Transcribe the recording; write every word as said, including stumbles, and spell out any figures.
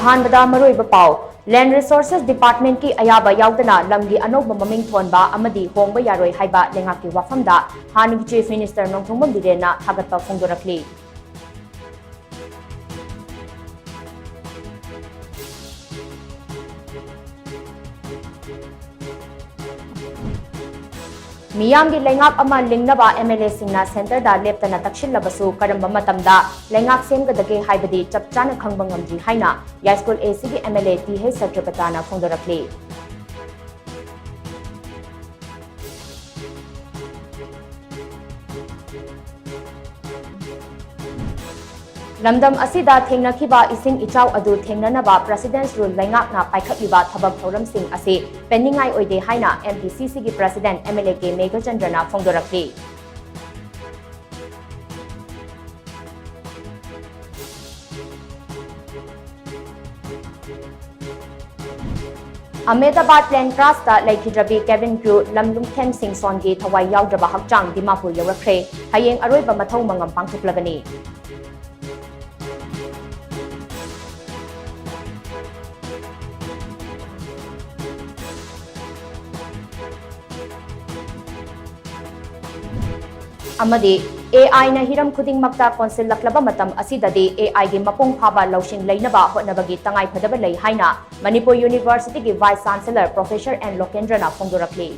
ꯑꯍꯥꯟꯕꯗ ꯃꯔꯨꯑꯣꯏꯕ ꯄꯥꯎ꯫ Land Resources Department ꯀꯤ ꯑꯌꯥꯕ ꯌꯥꯎꯗꯅ ꯂꯝꯒꯤ ꯑꯅꯧꯕ ꯃꯃꯤꯡ ꯊꯣꯟꯕ ꯑꯃꯗꯤ ꯍꯣꯡꯕ ꯌꯥꯔꯣꯏ ꯍꯥꯏꯕ ꯂꯩꯉꯥꯛꯀꯤ ꯋꯥꯐꯝꯗ ꯍꯥꯟꯅꯒꯤ Chief Minister ꯅꯣꯡꯊꯣꯝꯕꯝ ꯕꯤꯔꯦꯟꯅ ꯊꯥꯒꯠꯄ ꯐꯣꯡꯗꯣꯔꯛꯂꯤ꯫ ꯃꯤꯌꯥꯝꯒꯤ ꯂꯩꯉꯥꯛ ꯑꯃ ꯂꯤꯡꯅꯕ M L A ꯁꯤꯡꯅ centre ꯗ ꯂꯦꯞꯇꯅ ꯇꯛꯁꯤꯜꯂꯕꯁꯨ ꯀꯔꯝꯕ ꯃꯇꯝꯗ ꯂꯩꯉꯥꯛ ꯁꯦꯝꯒꯗꯒꯦ ꯍꯥꯏꯕꯗꯤ ꯆꯞ ꯆꯥꯅ ꯈꯪꯕ ꯉꯝꯗ꯭ꯔꯤ ꯍꯥꯏꯅ ꯌꯥꯏꯁ꯭ꯀꯨꯜ A C ꯒꯤ M L A T H ꯁꯇ꯭ꯌꯕ꯭ꯔꯇꯥꯅ ꯐꯣꯡꯗꯣꯔꯛꯂꯤ꯫ ꯂꯝꯗꯝ ꯑꯁꯤꯗ ꯊꯦꯡꯅꯈꯤꯕ ꯏꯁꯤꯡ ꯏꯆꯥꯎ ꯑꯗꯨ ꯊꯦꯡꯅꯅꯕ President's Rule ꯂꯩꯉꯥꯛꯅ ꯄꯥꯏꯈꯠꯂꯤꯕ ꯊꯕꯛ ꯊꯧꯔꯝꯁꯤꯡ ꯑꯁꯤ ꯄꯦꯟꯅꯤꯡꯉꯥꯏ ꯑꯣꯏꯗꯦ ꯍꯥꯏꯅ M P C C ꯒꯤ President M L A K ꯃꯦꯘꯆꯟꯗ꯭ꯔꯅ ꯐꯣꯡꯗꯣꯔꯛꯂꯤ꯫ Ahmedabad plane crash ꯇ ꯂꯩꯈꯤꯗ꯭ꯔꯕꯤ cabin crew ꯂꯝ ꯂꯨꯝꯊꯦꯝ ꯁꯤꯡ ꯁꯣꯟꯒꯤ ꯊꯋꯥꯏ ꯌꯥꯎꯗ꯭ꯔꯕ ꯍꯛꯆꯥꯡ ꯗꯤꯃꯥꯄꯨꯔ ꯌꯧꯔꯛꯈ꯭ꯔꯦ꯫ ꯍꯌꯦꯡ ꯑꯔꯣꯏꯕ ꯃꯊꯧ ꯃꯉꯝ ꯄꯥꯡꯊꯣꯛꯂꯒꯅꯤ꯫ ꯑꯃꯗꯤ A I ꯅ ꯍꯤꯔꯝ ꯈꯨꯗꯤꯡꯃꯛꯇ ꯀꯣꯟꯁꯤꯜꯂꯛꯂꯕ ꯃꯇꯝ ꯑꯁꯤꯗꯗꯤ A I ꯒꯤ ꯃꯄꯨꯡ ꯐꯥꯕ ꯂꯧꯁꯤꯡ ꯂꯩꯅꯕ ꯍꯣꯠꯅꯕꯒꯤ ꯇꯉꯥꯏꯐꯗꯕ ꯂꯩ ꯍꯥꯏꯅ ꯃꯅꯤꯄꯨꯔ University ꯒꯤ Vice Chancellor Professor N ꯂꯣꯀꯦꯟꯗ꯭ꯔꯅ ꯐꯣꯡꯗꯣꯔꯛꯂꯤ꯫